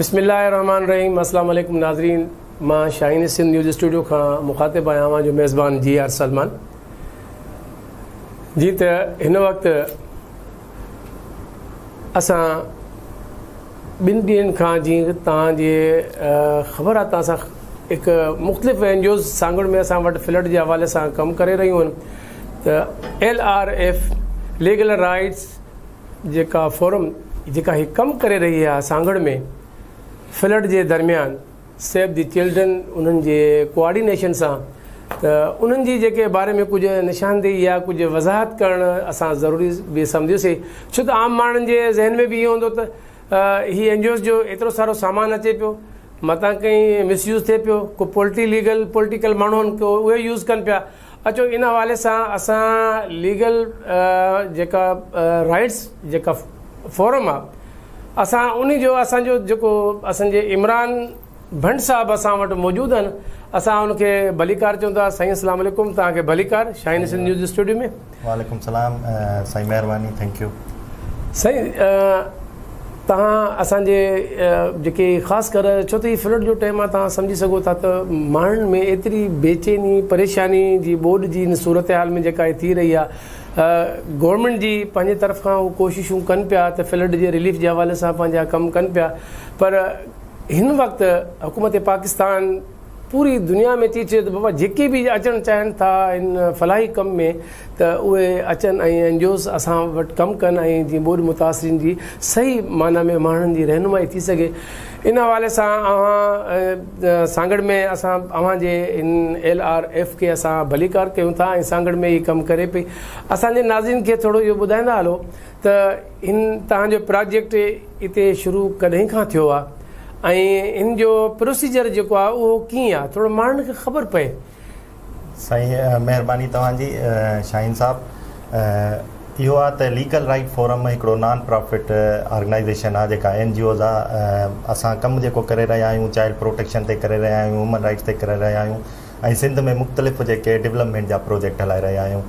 بسم الله الرحمٰن الرحيم اسلام عليڪم ناظرين مان شاهين سنڌ نيوز اسٽوڊيو کان مخاطب آهيان اوهان جو ميزبان جي آر سلمان جي ته هن وقت اسان ٻن ڏينهن کان جي توهان جي خبر آهي ته اسان هڪ مختلف اين جي اوز سانگهڙ ۾ اسان وٽ فلڊ جي حوالي سان ڪم ڪري رهيون آهن ته L R F legal rights جيڪا فورم جيڪا هي ڪم ڪري رهي آهي سانگهڙ ۾ فلڊ جي درميان سيو the children انهن جي ڪوآرڊينيشن سان ته انهن جي جيڪي باري ۾ ڪجهه نشاندهي يا ڪجهه وضاحت ڪرڻ اسان ضروري به سمجهيوسي ڇو ته عام ماڻهن جي ذهن ۾ به اهو هوندو ته هي اين جي اوز جو ايترو سارو سامان اچي پيو متان ڪئين مس يوز ٿئي پيو ڪو پولٽي ليگل پولٽيڪل ماڻهو آهن ڪو اهي يوز ڪن پيا اچو ان حوالي سان اسان ليگل جيڪا رائٽس جيڪا فورم آهي اسان انهي جو اسان جو جيڪو اسان جي عمران ڀنڊ صاحب اسان وٽ موجود آهن اسان ان کي ڀليڪار چون ٿا سائين اسلام عليڪم توهان کي ڀليڪار شاهين سنڌ نيوز اسٽوڊيو ۾. وعليڪم سلام سائين مهرباني thank you. سائين توهان اسان جي جيڪي خاص ڪر ڇو ته هي فلڊ جو ٽائيم آهي توهان سمجهي سگهو ٿا ته ماڻهن ۾ ايتري بيچيني پريشاني جي ٻوڏ جي هن صورتحال ۾ جيڪا هي ٿي رهي آهي گورنمينٽ جي پنهنجي طرف کان هو ڪوششون ڪن پيا ته فلڊ جي رليف جي حوالي سان پنهنجا ڪم ڪن پيا پر هن وقت حڪومت پاڪستان پوري دنيا ۾ ٿي چئي ته بابا جيڪي به اچڻ چاهين ٿا ان فلاحي ڪم ۾ ته اهي اچن ۽ اين جي اوز اسان وٽ ڪم ڪن ۽ جيئن ٻوڏ متاثرين جي صحيح معنيٰ ۾ ماڻهن جي رهنمائي ٿي سگهي ان حوالي سان اوهان سانگهڙ ۾ اسان اوهان جي ان ايل آر ايف کي اسان ڀليڪار ڪيون ٿا ۽ سانگهڙ ۾ هي ڪم ڪري پئي اسان جي ناظرين کي ٿورو اهو ٻڌائيندا هلو ته هن توهان جو پراجيڪٽ اتي شروع ڪڏهن کان ٿيو آهي ۽ ان جو پروسيجر جيڪو آهي اهو ڪيئن آهي ٿورو ماڻهن کي خبر پئي. سائين مهرباني توهان جي شاهين صاحب اهو آ ته ليگل رائيٽ فورم هڪڙو نان پرافٽ آرگنائيزيشن آ جيڪا اين جي اوز آ اسان ڪم جيڪو ڪري رهيا آهيون چائلڊ پروٽيڪشن تي ڪري رهيا آهيون هيومن رائيٽس تي ڪري رهيا آهيون ۽ سنڌ ۾ مختلف جيڪي ڊولپمينٽ جا پروجيڪٽ هلائي رهيا آهيون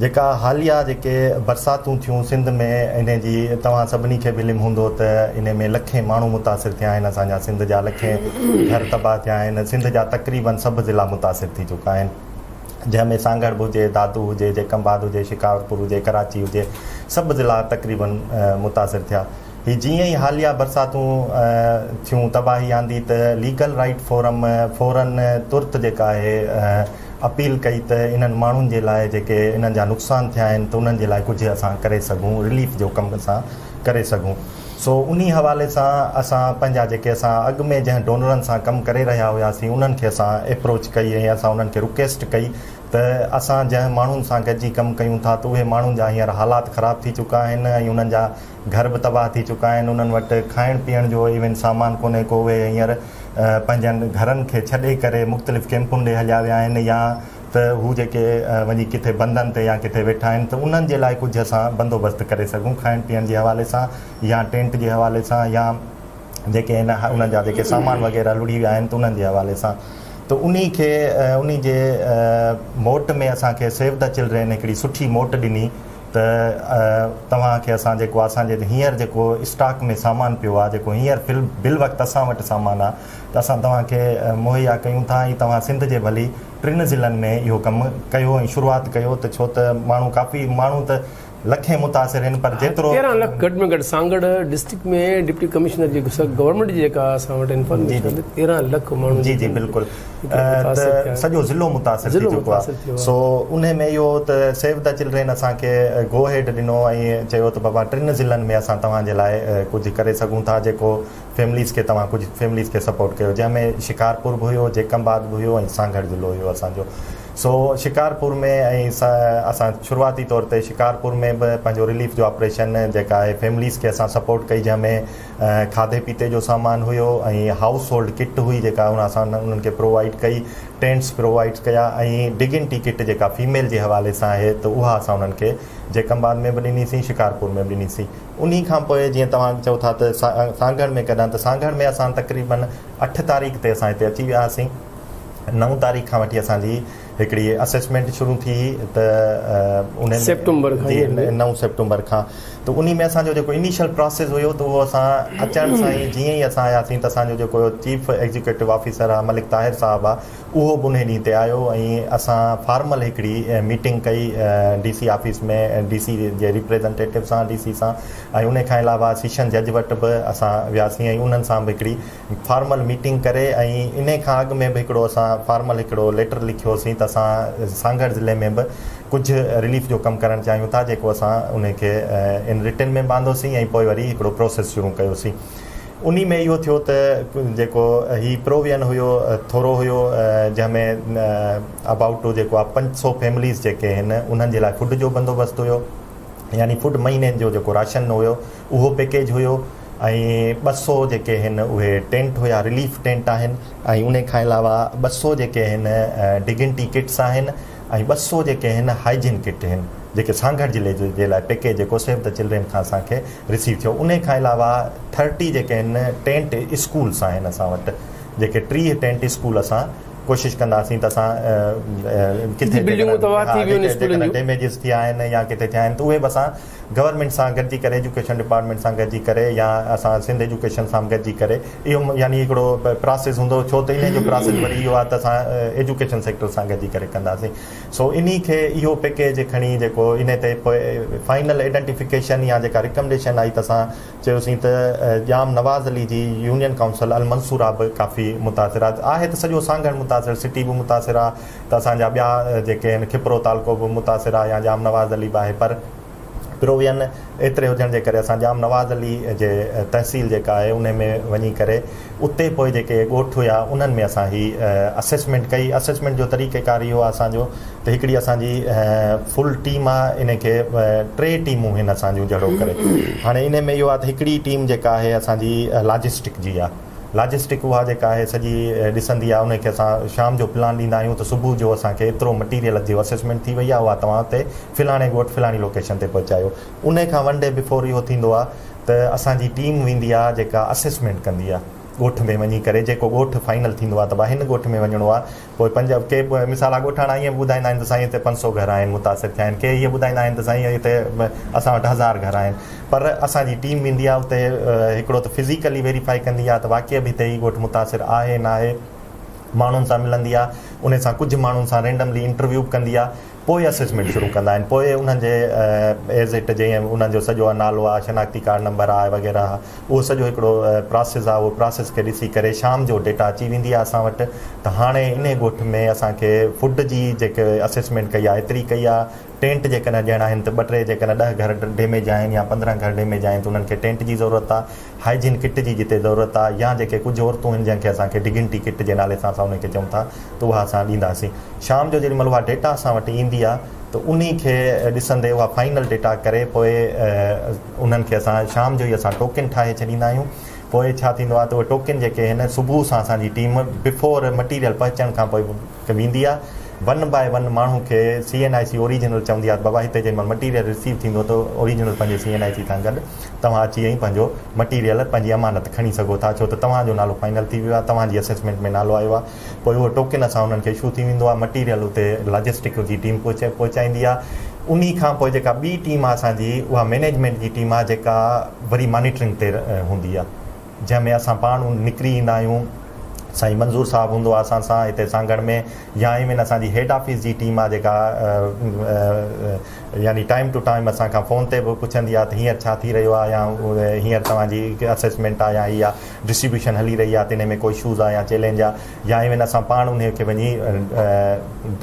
جيڪا حاليه جيڪي برساتون ٿيون سنڌ ۾ انهي جي توهان سڀني کي به علم هوندو ته انهي ۾ لکين ماڻهو متاثر ٿيا آهن اسان جا سنڌ جا لکين گهر تباهه ٿيا آهن سنڌ جا تقريبن سڀ ضلعا متاثر ٿي چڪا آهن جنهن ۾ سانگهڙ به هجي دادو هجي جيڪب آباد هجي شڪارپور هجي ڪراچي هجي سڀ ضلعا تقريبن متاثر ٿيا هي جيئن ئي حاليه برساتون ٿيون تباهي آندي ته ليگل رائيٽ فورم فورن ترت جيڪا آهي اپيل ڪئي ته انهن ماڻهن جي لاء جيڪي انهن جا نقصان ٿيا آهن ته انهن جي لاء ڪجهه اسان ڪري سگهون رليف جو ڪم اسان ڪري سگهون سو انهي حوالي سان اسان پنهنجا جيڪي اسان اڳ ۾ جنهن ڊونرن سان ڪم ڪري رهيا هياسين انهن کي اسان ايپروچ ڪئي ۽ اسان انهن کي رڪويسٽ ڪئي ته اسان جنهن ماڻهن سان گڏجي ڪم ڪيون ٿا ته اهي ماڻهن جا هينئر حالات خراب ٿي چڪا آهن ۽ انهن جا گهر به تباهه ٿي چڪا آهن، انهن وٽ کائڻ پيئڻ جو ايون سامان ڪونهي ڪو، اهي هينئر پنهنجن گهرن کي ڇڏي ڪري مختلف ڪيمپن ڏي هليا ويا آهن يا ته هو جيڪي وڃي ڪٿي بندن تي يا ڪٿي ويٺا آهن ته انهن جي لاء ڪجهه اسان بندوبست ڪري سگهون کائڻ پيئڻ جي حوالي سان يا ٽينٽ جي حوالي سان يا جيڪي هن انهن جا جيڪي سامان وغيره لڙهي ويا آهن ته انهن جي حوالي سان ته انهي کي انهي جي موٽ ۾ اسان کي سيو the children هڪڙي سٺي موٽ ڏني ته توهان کي اسان جيڪو اسان جي هينئر جيڪو اسٽاڪ ۾ سامان پيو آهي جيڪو هينئر في بالوقت اسان وٽ سامان آهي ته اسان توهان کي مهيا ڪيون ٿا ۽ توهان سنڌ جي ڀلي ٽن ضلعن ۾ اهو ڪم ڪيو ۽ شروعات ڪيو ته ڇو ته ماڻهو ڪافي ماڻهو ته لکين متاثر آهن پر جيترو 13 لک گهٽ ۾ گهٽ سانگهڙ ڊسٽرڪٽ ۾ ڊپٽي ڪمشنر جي گورنمينٽ جي جيڪا اسان وٽ انفارميشن آهي 13 لک ماڻهو جي جي بلڪل ته سڄو ضلعو متاثر ٿي چڪو آهي سو انهي ۾ اهو ته سيو the children اسان کي گو هيڊ ڏنو ۽ چيو ته بابا ٽن ضلعن ۾ اسان توهان جي لاء ڪجهه ڪري سگهون ٿا جيڪو فيمليز کي توهان ڪجهه فيمليز کي سپورٽ ڪيو جنهن ۾ شڪارپور به هيو جيڪب آباد به هيو ۽ سانگهڙ ضلعو هيو اسان جو سو شڪارپور ۾ ۽ اسان شروعاتي طور تي شڪارپور ۾ به پنهنجو رليف جو آپريشن جيڪا آهي فيمليز کي اسان سپورٽ ڪئي جنهن ۾ کاڌي پيتي جو سامان هيو ۽ هائوس هولڊ ڪٽ هئي جيڪا اسان انهن کي پرووائيڊ ڪئي ٽينٽس پرووائيڊ ڪيا ۽ ڊگنٽي ڪٽ جيڪا فيميل جي حوالي سان آهي ته اها اسان انهن کي جيڪب آباد ۾ به ڏني سين شڪارپور ۾ به ڏني سين انهي کان پوء جيئن توهان چئو ٿا ته سانگهڙ ۾ ڪڏهن ته سانگهڙ ۾ اسان تقريبن اٺ تاريخ تي اسان هتي اچي ويا هئاسين نو تاريخ کان وٺي اسان جي هڪڙي اسيسمينٽ شروع ٿي هئي ته ان سيپٽمبر کان جي 9 سيپٽمبر کان ته انهي ۾ اسان جو جيڪو انيشل پراسيس هيو ته اهو اسان اچڻ سان ئي جيئن ئي اسان آياسين ته اسان جو جيڪو چيف ايگزيڪيوٽو آفيسر آ ملڪ طاهر صاحب آ اهو به انهي ڏينهن تي آيو ۽ اسان فارمل هڪڙي ميٽنگ ڪئي D C office ۾ D C جي ريپريزنٽيٽو سان ڊي سي سان ۽ انهي کان علاوه سيشن جج وٽ به اسان وياسين ۽ انهن سان به هڪڙي فارمل ميٽنگ ڪري ۽ انهي کان اڳ ۾ به هڪڙو اسان فارمل هڪڙو ليٽر لکيوسين ته اسان سانگهڙ ضلعي ۾ به ڪجهه رليف جو ڪم ڪرڻ چاهيون ٿا جيڪو اسان انهي کي ان رٽن ۾ به آندوسين ۽ پوء وري هڪڙو پروسيس شروع ڪيوسين انهي ۾ اهو ٿيو ته جيڪو هي پرووين هيو ٿورو هيو جنهن ۾ ابائوٽ جيڪو آهي 500 فيمليز جيڪي آهن انهن جي لاء فوڊ جو بندوبست هيو يعني فوڊ مهيني جو جيڪو راشن هيو اهو پيڪيج هيو ۽ 200 جيڪي هن اهي ٽينٽ هيا رليف ٽينٽ آهن ۽ انهي کان علاوه 200 جيڪي هن ڊگنٽي ڪٽس آهن ۽ 200 جيڪي هن هائجين ڪٽ هن جيڪي سانگهڙ ضلعي جي لاء پيڪيج جيڪو سيو the children کان اسان کي رسيو ٿيو انهي کان علاوه ٿرٽي جيڪي هن ٽينٽ اسڪولس آهن اسان وٽ جيڪي 30 ٽينٽ اسڪول اسان ڪوشش ڪنداسين ته اسان ڪٿي جيڪڏهن ڊيميجز ٿيا آهن يا ڪٿي ٿيا آهن ته اهي به اسان گورنمينٽ سان گڏجي ڪري ايجوڪيشن ڊپارٽمينٽ سان گڏجي ڪري يا اسان سنڌ ايجوڪيشن سان به گڏجي ڪري اهو يعني هڪڙو پراسيس هوندو ڇو ته انهي جو پراسيس وري اهو آهي ته اسان ايجوڪيشن سيڪٽر سان گڏجي ڪري ڪنداسين سو انهي کي اهو پيڪيج کڻي جيڪو انهي تي پوء فائنل ايڊنٽيفڪيشن يا جيڪا رڪمڊيشن آئي ته اسان چيوسين ته ڄام نواز علي جي يونين ڪائونسل المنصوره به ڪافي متاثر آهي آهي ته سڄو سانگهڙ متاثر سٽي به متاثر آهي ته اسان جا ٻيا جيڪي آهن کپرو تعلقو به متاثر آهي يا ڄام نواز علي به آهي پر پروين ايتري هجڻ جي ڪري اسان ڄام نواز علي جي تحصيل جيڪا آهي انهي ۾ وڃي ڪري اتي پوء جيڪي ڳوٺ هيا انهن ۾ اسان هي اسيسمينٽ ڪئي اسيسمينٽ جو طريقه ڪار اهو آهي اسان جو ته هڪڙي اسان جي فل ٽيم آهي انهي کي ٽي ٽيمون هن اسان جون جهڙو ڪري هاڻي انهي ۾ اهو آهي ته هڪڙي ٽيم جيڪا آهي اسان جي لاجسٽڪ جي آهي لاجسٽڪ اها جيڪا آهي سڄي ڏسندي آهي انهي کي اسان شام جو پلان ڏيندا آهيون ته صبح جو اسان کي ايترو مٽيريل جو اسيسمينٽ ٿي وئي آهي اها توهان اتي فلاڻي ڳوٺ فلاڻي لوڪيشن تي پهچايو انهي کان ون ڊي بفور اهو ٿيندو آهي ته اسان جي ٽيم ويندي آهي جيڪا اسيسمينٽ ڪندي آهي ڳوٺ ۾ وڃي ڪري جيڪو ڳوٺ فائنل ٿيندو آهي ته ڀا هن ڳوٺ ۾ وڃڻو آهي پوء پنج ڪي مثال آ ڳوٺاڻا ائين به ٻڌائيندا آهن ته سائين هتي 500 گهر آهن متاثر ٿيا آهن ڪي ائين ٻڌائيندا آهن ته سائين هتي اسان وٽ هزار گهر آهن پر اسان جي ٽيم ويندي آهي اتي هڪڙو ته فزيڪلي ويريفائي ڪندي آهي ته واقعي به هتي هي ڳوٺ متاثر آهي ناهي ماڻهن سان ملندي آهي انهي سان ڪجهه ماڻهن سان رينڊملي انٽرويو به ڪندي آهي پوء اسيسمينٽ شروع ڪندا آهن پوء انهن جي ايز it جيئن انهن جو سڄو نالو آهي شناختي ڪارڊ نمبر آهي وغيره اهو سڄو هڪڙو پراسيس آهي اهو پراسيس کي ڏسي ڪري شام جو ڊيٽا اچي ويندي آهي اسان وٽ ته هاڻي انهي ڳوٺ ۾ اسان کي فوڊ جي جيڪي اسيسمينٽ ڪئي آهي ايتري ڪئي آهي ٽينٽ جيڪڏهن ڏيڻا آهن ته ٻه ٽي جيڪڏهن ڏهه گهر ڊيميج آهن يا 15 گهر ڊيميج آهن ته انهن کي ٽينٽ جي ضرورت آهي هائجين ڪٽ جي جتي ضرورت آهي يا جيڪي ڪجهه عورتون آهن جنهن کي اسان کي ڊگنٽي ڪٽ جي نالي سان اسان انهن کي چئون ٿا ته اها اسان ڏينداسين شام جو جيڏي مهل اها ڊيٽا اسان وٽ ايندي آهي ته انهي کي ڏسندي اها فائنل ڊيٽا ڪري پوء انهن کي اسان شام جو ئي اسان ٽوڪن ٺاهي ڇڏيندا آهيون پوء ڇا ٿيندو آهي ته اهي ٽوڪن جيڪي آهن صبح سان اسان جي ٽيم بفور مٽيريل پهچڻ کان پوء ويندي آهي ون باء ون ماڻهو کي سي اين آء سي اوريجنل چوندي آهي ته بابا هتي جنهن مهل مٽيريل رسيو ٿيندو ته اوريجنل پنهنجي سي اين آء سي سان گڏ توهان اچي ۽ پنهنجو مٽيريل پنهنجي امانت کڻي سگهو ٿا ڇو ته توهان جو نالو فائنل ٿي ويو آهي توهان جي اسيسمينٽ ۾ نالو آيو آهي پوء اهو ٽوڪن اسان انهن کي اشو ٿي ويندو آهي مٽيريل اتي لاجسٽڪ جي ٽيم پهچائيندي آهي انهي کان پوء جيڪا ٻي ٽيم آهي اسان جي اها مينيجمينٽ جي ٽيم آهي جيڪا وري مانيٽرنگ تي هوندي آهي جنهن ۾ اسان پاڻ نڪري ايندا آهيون سائين منظور صاحب هوندو آهي اسان سان هتي سانگهڙ ۾ يا ايون اسان جي هيڊ آفيس جي ٽيم آهي جيڪا يعني ٽائيم ٽو ٽائيم اسان کان فون تي به پڇندي آهي ته هينئر ڇا ٿي رهيو آهي يا هينئر توهان جي اسيسمينٽ آهي يا هي آهي ڊسٽريبيوشن هلي رهي آهي ته انهي ۾ ڪو اشوز آهي يا چئلينج آهي يا ايون اسان پاڻ انهي کي وڃي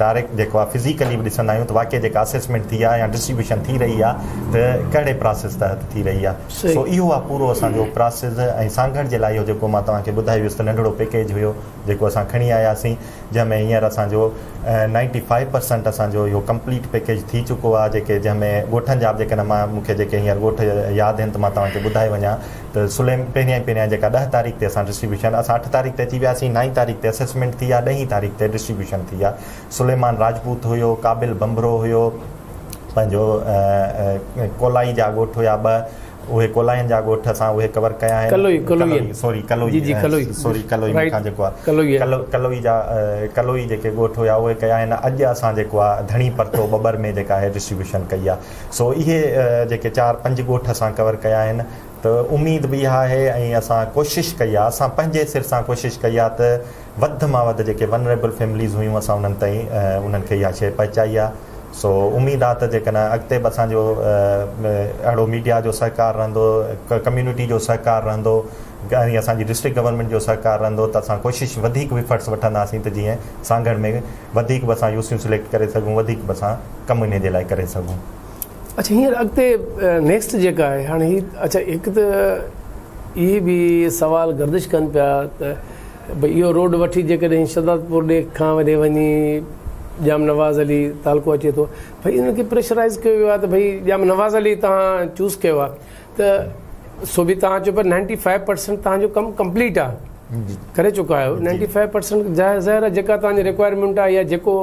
ڊائريڪٽ جيڪو آهي فزيڪلي به ڏسندا آهيون ته واقعي جيڪا اسيسمينٽ ٿي آهي يا ڊسٽريبيوشن ٿي رهي آهي ته ڪهڙي پراسيس تحت ٿي رهي آهي سو اهو آهي پورو اسان جو پراسيس ۽ سانگهڙ جي لاء اهو جيڪو مان توهان کي ٻڌائي ويس ته ننڍڙو پيڪيج هيو جيڪو اسان کڻي آياسين جنهن ۾ هينئر اسان جو نائنٽي فائيو پرسنٽ اسان جو اهو ڪمپليٽ پيڪيج ٿي چڪو آهي جيڪي جنهن ۾ ڳوٺن جا به جيڪڏهن مان مون کي جيڪي هينئر ڳوٺ ياد آهن ته مان توهان کي ٻڌائي وڃان ته سليم پهريان پهريان جيڪا 10 تاريخ تي اسان ڊسٽريبيوشن اسان 8 تاريخ تي اچي وياسين 9 تاريخ تي اسيسمينٽ ٿي آهي ڏهين تاريخ تي ڊسٽريبيوشن ٿي آهي سليمان راجپوت هيو قابل بمبرو هيو پنهنجو ڪولائي جا ڳوٺ هيا ٻه اهي ڪولاهين جا ڳوٺ اسان اهي ڪور ڪيا آهن. ڪلوئي ڪلوئي آهن. سوري ڪلوئي جي جي ڪلوئي سوري ڪلوئي مون کان جيڪو آهي ڪلوئي ڪلوئي جا ڪلوئي جيڪي ڳوٺ هيا اهي ڪيا آهن اڄ اسان جيڪو آهي ڌڻي پرتو ٻٻر ۾ جيڪا آهي ڊسٽريبيوشن ڪئي آهي سو اهي جيڪي چار پنج ڳوٺ اسان ڪور ڪيا آهن ته اميد به اها آهي ۽ اسان ڪوشش ڪئي آهي اسان پنهنجي سر سان ڪوشش ڪئي آهي ته وڌ مان وڌ جيڪي ونريبل فيمليز هيون اسان انهن تائين انهن کي اها شيء پهچائي آهي سو اميد آهي ته جيڪڏهن اڳتي به اسان جو اهڙو ميڊيا جو سهڪار رهندو ڪميونٽي جو سهڪار رهندو ۽ اسان جي ڊسٽرڪٽ گورنمينٽ جو سهڪار رهندو ته اسان ڪوشش وڌيڪ به ايفرٽس وٺنداسين ته جيئن سانگهڙ ۾ وڌيڪ به اسان يوسيون سليڪٽ ڪري سگهون وڌيڪ به اسان ڪم انهي جي لاء ڪري سگهون. اڇا هينئر اڳتي نيڪسٽ جيڪا آهي هاڻي هي اڇا هڪ ته اهي به سوال گردش ڪن پيا ته ڀئي اهو روڊ وٺي جيڪڏهن شهدادپور ڏي کان وڏي وڃي ڄام نواز علي تعلقو اچي ٿو ڀئي انهن کي پريشرائز ڪيو ويو آهي ته ڀئي ڄام نواز علي توهان چوز ڪيو آهي ته سو به توهان چئو پيا نائنٽي فائيو پرسنٽ توهان جو ڪم ڪمپليٽ آهي ڪري چڪا آهيو نائنٽي فائيو پرسنٽ ظاهر آهي جيڪا توهان جي رڪوائرمينٽ آهي يا جيڪو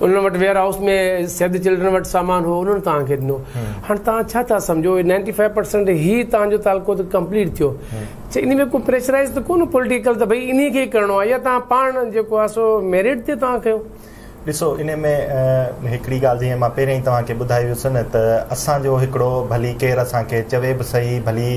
انهن وٽ warehouse ۾ save the children وٽ سامان هو انهن توهان کي ڏنو هاڻي توهان ڇا ٿا سمجهو نائنٽي فائيو پرسنٽ هي توهان جو تعلقو ته ڪمپليٽ ٿيو ڇا انهي ۾ ڪو پريشرائز ته ڪونه پوليٽيڪل ته ڀئي انهي کي ئي ڪرڻو آهي يا توهان پاڻ جيڪو آهي سو ميرٽ تي توهان ڪيو. ڏسو انهي ۾ هڪڙي ڳالهه جيئن مان پهرين ئي توهان کي ٻڌائي ويس نه ته اسان جو هڪڙو ڀلي ڪير اسان کي چوي به سهي ڀلي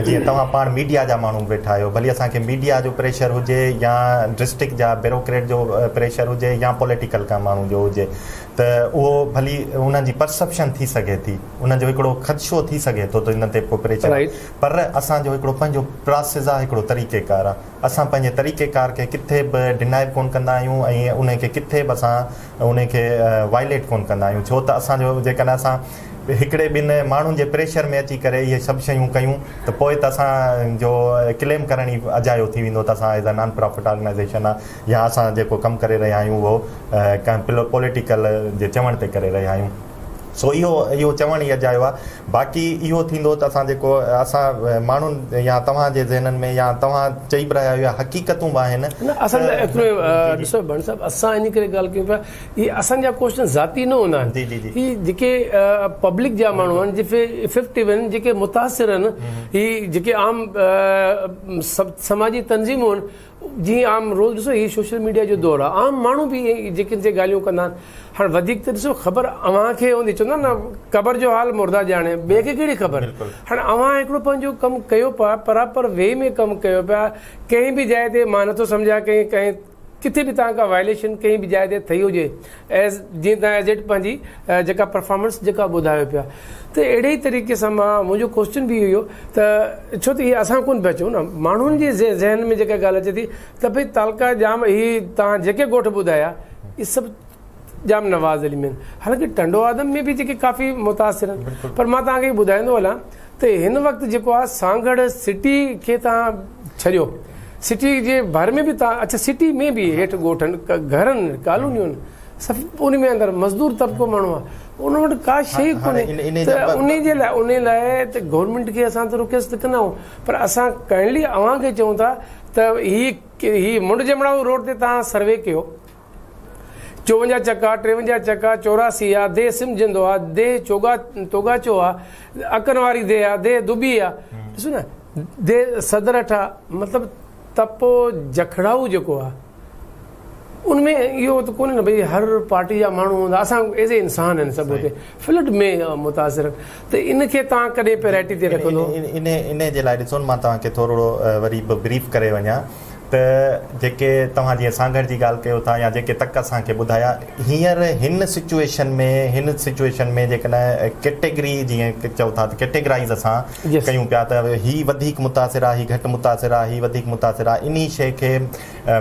جيئن توهان پاڻ ميڊيا جا ماڻهو به ويٺا آهيو ڀلي اسان کي ميڊيا جو پريشر هجي يا ڊسٽرڪٽ جا بيروڪريٽ جو پريشر هجي يا پوليٽيڪل ڪنهن ماڻهو جو هجي ته اهو ڀلي انهن جي پرسپشن ٿي سگهي ٿي انهن جو هڪڙو خدشو ٿي سگهي ٿو ته انهن تي ڪو پريشر پر اسان جو هڪڙو پنهنجو پراسز آ هڪڙو طريقيڪار آ اسان پنهنجي طريقيڪار کي ڪٿي به ڊنائي به ڪونه ڪندا آهيون ۽ انهي کي ڪٿي به اسان انهي کي وائليٽ ڪونه ڪندا آهيون ڇو ته اسان جو جيڪڏهن اسان هڪڙي ٻن ماڻهن جي پريشر ۾ اچي ڪري اهي سڀ شيون ڪيون ته پوء ته اسان جو ڪليم ڪرڻ ئي اجايو ٿي ويندو ته اسان as a non profit organisation آ يا اسان جيڪو ڪم ڪري رهيا آهيون اهو ڪنهن پوليٽيڪل جي چوڻ تي ڪري رهيا آهيون. سو اهو اهو چوڻ ئي اجايو آهي. باقي اهو ٿيندو ته اسان جيڪو اسان ماڻهن يا توهان جي ذهنن ۾ يا توهان چئي به رهيا آهيو يا حقيقتون به آهن نه اصل ۾ ايترو ڏسو ڀنڊ صاحب اسان ان ڪري ڳالهه ڪيون پيا هي اسان جا ڪوشچن ذاتي نه هوندا آهن جي جي جي هي جيڪي پبلڪ جا ماڻهو آهن جيڪي افيڪٽو آهن جيڪي متاثر آهن هي جيڪي عام سماجي تنظيمون آهن جيئن عام روز ڏسو هي سوشل ميڊيا جو دور آهي عام ماڻهو به ائين جيڪن تي ڳالهيون ڪندا آهن هاڻ وڌيڪ ته ڏسو خبر اوهان کي هوندي چوندا آهن نه قبر جو حال مردا ڄاڻي ٻئي کي ڪهڙي خبر هاڻ اوهان هڪڙو پنهنجو ڪم ڪيو پيا پراپر وي ۾ ڪم ڪيو پيا ڪنهن به جاء تي مان نٿو سمجهان ڪنهن ڪنهن ڪٿي به توهان ڪا وائليشن ڪنهن به جاء تي ٿئي هجي ايز جيئن توهان ايز it پنهنجي جيڪا پرفارمنس جيڪا ٻڌايو پيا ته اهڙي ئي طريقي سان مان منهنجو ڪوشچن به اهو ته ڇو ته اهي اسان ڪونه پيا چئون نه ماڻهن جي ذهن ۾ جيڪا ڳالهه اچي ٿي ته ڀئي تعلقه ڄام هي توهان جيڪي ڳوٺ ٻڌايا اهي سڀ ڄام نواز علي ۾ آهن حالانڪه ٽنڊو آدم ۾ به جيڪي ڪافي متاثر آهن پر مان توهان کي ٻڌائيندو هلان ته هن وقت جيڪو آهي سانگهڙ سٽي کي توهان ڇڏيو سٽي جي ڀر ۾ به توهان اڇا سٽي ۾ به هيٺ ڳوٺن گهرن ڪالونيون سڀ ان ۾ اندر مزدور طبقو ماڻهو آهي ان وٽ ڪا شيء ڪونهي ته ان جي لاء ان لاء ته گورنمينٽ کي اسان ته رڪويسٽ ڪندا آهيون پر اسان ڪائنڊلي اوهان کي چئون ٿا ته هي هي منڊ جمڙائو روڊ تي توهان سروي ڪيو چوونجاهه چڪا، ٽيونجاهه چڪا، 84 آ، ديهه سمجهندو آ، ديهه چوڳا توڳاچو آ، اڪن واري ديهه آ، ديهه دٻي آ، ڏسو نه ديهه صدرٺ آ، مطلب تپو جکڙائو جيڪو آ ان ۾ اهو ته ڪونهي نه ڀئي هر پارٽي جا ماڻهو هوندا اسان ايز اي انسان آهن سڀ اتي فلڊ ۾ متاثر آهن ته ان کي توهان ڪڏهن پرائرٽي تي رکندو؟ انهي جي لاء ڏسو نه مان توهان کي ٿورڙو وري به بريف ڪري وڃان. ته جيڪي توهان جيئن سانگهڙ جي ڳالهه ڪيو ٿا يا جيڪي تڪ اسان کي ٻڌايا هينئر هن سچوئيشن ۾ هن سچوئيشن ۾ جيڪڏهن ڪيٽيگري جيئن چئو ٿا ته ڪيٽيگرائيز اسان ڪيون پيا ته هي وڌيڪ متاثر آهي هي گهٽ متاثر آهي هي وڌيڪ متاثر آهي انهي شيء کي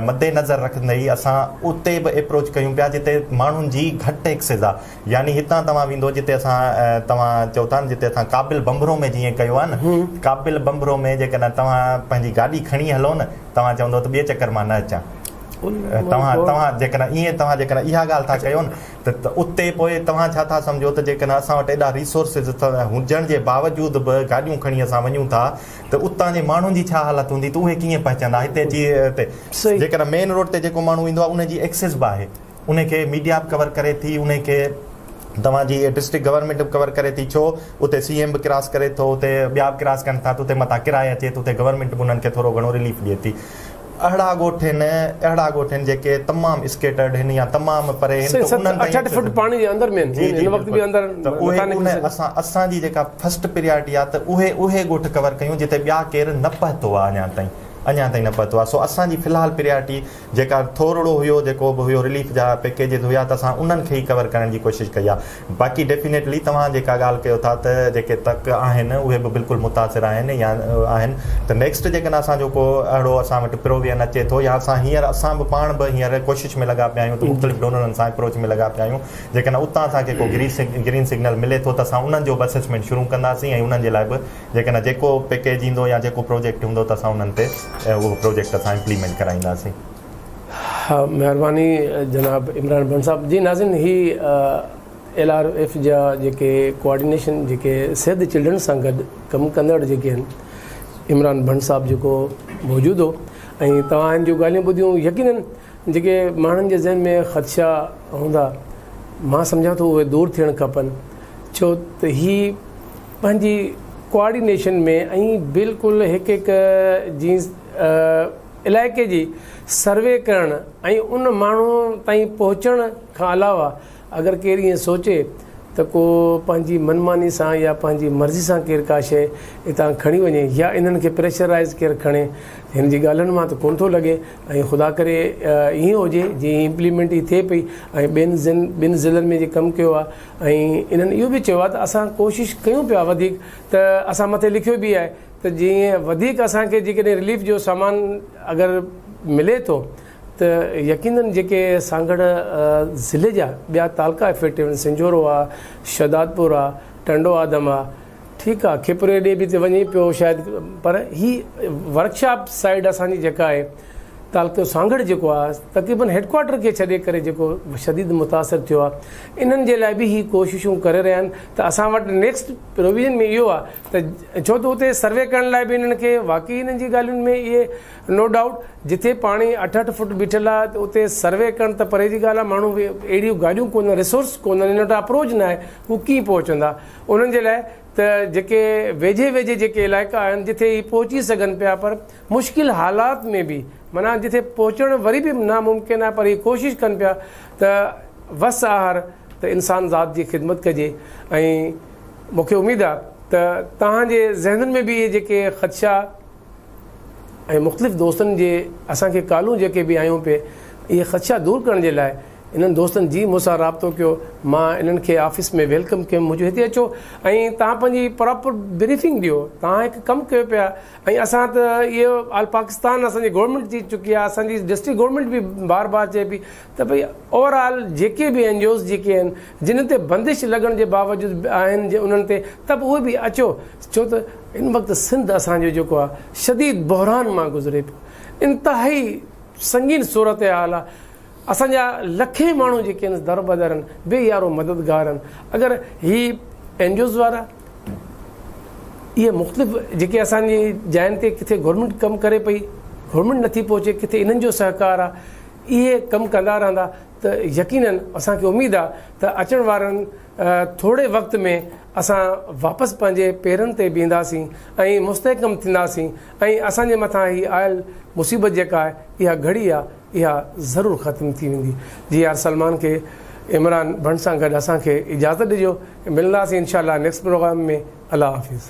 مد نظر رکندي اسان اتي به اپروچ ڪيون پيا جتي ماڻهن جي گهٽ ايڪسز آهي يعني هتان توهان ويندو جتي اسان توهان چئو ٿا نه جتي اسان ڪابل بمبرو ۾ جيئن ڪيو آهي نه ڪابل بمبرو ۾ جيڪڏهن توهان پنهنجي گاڏي کڻي هلو نه توهان چوندو ته ٻئي چڪر مان نه اچان توهان توهان جيڪڏهن ائين توهان جيڪڏهن اها ڳالهه ٿا ڪيو نه ته اتي پوء توهان ڇا ٿا سمجهو ته جيڪڏهن اسان وٽ ايڏا ريسورسز هجڻ جي باوجود به گاڏيون کڻي اسان وڃون ٿا ته اتان جي ماڻهن جي ڇا حالت هوندي ته اهي ڪيئن پهچندا هتي اچي جيڪڏهن مين روڊ تي جيڪو ماڻهو ايندو آهي ان جي ايڪسز به آهي ان کي ميڊيا به ڪور ڪري ٿي ان کي توهان جي ڊسٽرڪٽ گورنمينٽ به ڪور ڪري ٿي ڇو اتي سي ايم به ڪراس ڪري ٿو اتي ٻيا به ڪراس ڪن ٿا ته اتي متان ڪرائي اچي ته اتي گورنمينٽ به انهن کي ٿورو گهڻو رليف ڏئي ٿي اهڙا ڳوٺ آهن اهڙا ڳوٺ آهن جيڪي تمام اسڪيٽرڊ آهن يا تمام پري آهن ته انهن تائين 8 فٽ پاڻي جي اندر ۾ آهن هن وقت به اندر ته اهي ان اسان اسان جي جيڪا فرسٽ پريارٽي آهي ته اهي اهي ڳوٺ ڪور ڪيون جتي ٻيا ڪير نه پهتو آهي اڃا تائين اڃا تائين نه پهتو آهي سو اسان جي في الحال پريارٽي جيڪا ٿورڙو هيو جيڪو به هيو رليف جا پيڪيجز هيا ته اسان انهن کي ئي ڪور ڪرڻ جي ڪوشش ڪئي آهي باقي ڊيفينيٽلي توهان جيڪا ڳالهه ڪيو ٿا ته جيڪي تڪ آهن اهي به بلڪل متاثر آهن يا آهن ته نيڪسٽ جيڪڏهن اسان جو ڪو اهڙو اسان وٽ پروويئن اچي ٿو يا اسان هينئر اسان به پاڻ به هينئر ڪوشش ۾ لڳا پيا آهيون ته مختلف ڊونرن سان اپروچ ۾ لڳا پيا آهيون جيڪڏهن اتان اسان کي ڪو گرين سگنل ملي ٿو ته اسان انهن جو به اسيسمينٽ شروع ڪنداسين ۽ انهن جي لاء به جيڪڏهن جيڪو پيڪيج ايندو يا جيڪو پروجيڪٽ هوندو ته اسان انهن تي اهو پروجيڪٽ اسان امپليمينٽ ڪرائينداسين. ها مهرباني جناب عمران بن صاحب جي ناظرين هي ايل آر ايف جا جيڪي ڪوآرڊينيشن جيڪي سيو the children سان گڏ ڪم ڪندڙ جيڪي آهن عمران بن صاحب جيڪو موجود هو ۽ توهان هن جون ڳالهيون ٻڌيون يقينن جيڪي ماڻهن جي ذهن ۾ خدشا هوندا مان سمجهان ٿو اهي دور ٿيڻ کپن ڇو ته هي پنهنجي ڪوآرڊينيشن ۾ ۽ بلڪل هڪ هڪ جي علائقي جي سروي ڪرڻ ۽ ان ماڻهو تائين پهچڻ کان علاوه اگر ڪير ائين سوچي ته ڪو پنهنجي منماني سان يا پنهنجي مرضي سان ڪير ڪا شيء اتان کڻي وڃي يا انهن کي پريشرائيز ڪير کڻي هن جي ڳالهين مان ته ڪونه ٿو لڳي ۽ خدا ڪري ائين هجي جي امپليمينٽ هي ٿئي پئي ۽ ٻين ٻن ضلعن ۾ جي ڪم ڪيو آهي ۽ انهن اهو به چيو آهي ته اسان ڪوشش ڪيون پيا وڌيڪ ته اسان مٿي لکيو به آهي ته جيئن وڌيڪ اسان کي جيڪڏهن رليف جو سامان اگر ملي ٿو ته يقينن جيڪي سانگهڙ ضلعي جا ٻيا تعلقا افيڪٽو آهن سنجهورو آهي شهدادپور آهي ٽنڊو آدم آهي ٺيڪ آهي کپري ڏي به ته وڃي پيو شايد پر هي ورڪشاپ سائيڊ اسان جي جيڪا آهي تعلقو سانگهڙ جيڪو آهي تقريبن هيڊ ڪوارٽر کي ڇڏي ڪري جيڪو شديد متاثر ٿيو آهي انهن جي لاء به هي ڪوششون ڪري رهيا آهن ته اسان وٽ نيڪسٽ پروويزن ۾ اهو آهي ته ڇو ته اتي سروي ڪرڻ لاء به انهن کي واقعي انهن جي ڳالهين ۾ اهي نو ڊائوٽ جتي پاڻي اٺ اٺ فٽ بيٺل آهي ته اتي سروي ڪرڻ ته پري جي ڳالهه آهي ماڻهو اهڙيون گاڏيون ڪونهن ريسورس ڪونهن انهن وٽ اپروچ نه آهي هو ڪيئن پهچندا انهن جي لاء ته جيڪي ويجهي ويجهي جيڪي علائقا آهن جتي هي پهچي سگهن پيا پر مشڪل حالات ۾ به معنيٰ جتي پهچڻ وري به ناممڪن آهي پر هي ڪوشش ڪن پيا ته وس آهر ته انسان ذات جي خدمت ڪجي ۽ مون کي اميد آهي ته توهان جي ذهنن ۾ به اهي جيڪي خدشا ۽ مختلف دوستن جي اسان کي ڪالون جيڪي به آيون پي اهي خدشا دور ڪرڻ جي لاء انهن دوستن جي مون سان رابطو ڪيو مان انهن کي آفيس ۾ welcome ڪيم مون چيو هتي اچو ۽ توهان پنهنجي پراپر بريفنگ ڏيو توهان هڪ ڪم ڪيو پيا ۽ اسان ته اهو آل پاڪستان اسان جي گورنمينٽ چئي چڪي آهي اسان جي ڊسٽرڪٽ گورنمينٽ به بار بار چئي پئي ته ڀئي اوور آل جيڪي به اين جي اوز جيڪي آهن جن تي بندش لڳڻ جي باوجود به آهن جي انهن تي ته به اهي به اچو ڇو ته هن وقت سنڌ اسان جو جيڪو آهي شديد بحران مان گذري پيو انتهائي سنگين صورتحال آهي اسان جا لکين ماڻهو جيڪي آهن دربدر آهن بي يارو مددگار آهن اگر هي اين جي اوز وارا اهي مختلف جيڪي اسان جي جاين تي ڪٿي گورنمينٽ ڪم ڪري پئي گورنمينٽ نٿي پهچي ڪٿي انهن جو سهڪار آهي اهي ڪم ڪندا رهندا ته يقينن اسان کي اميد آهي ته اچڻ وارن ٿوري وقت ۾ اسان واپس پنهنجي پيرن تي بيهنداسين ۽ مستحڪم ٿينداسين ۽ اسان جي مٿان هي آيل مصيبت جيڪا آهي اها گهڙي آهي اها ضرور ختم ٿي ويندي. جي آر سلمان کي عمران ڀنڊ سان گڏ اسان کي اجازت ڏجو ملنداسين انشاء الله نيڪسٽ پروگرام ۾ الله حافظ.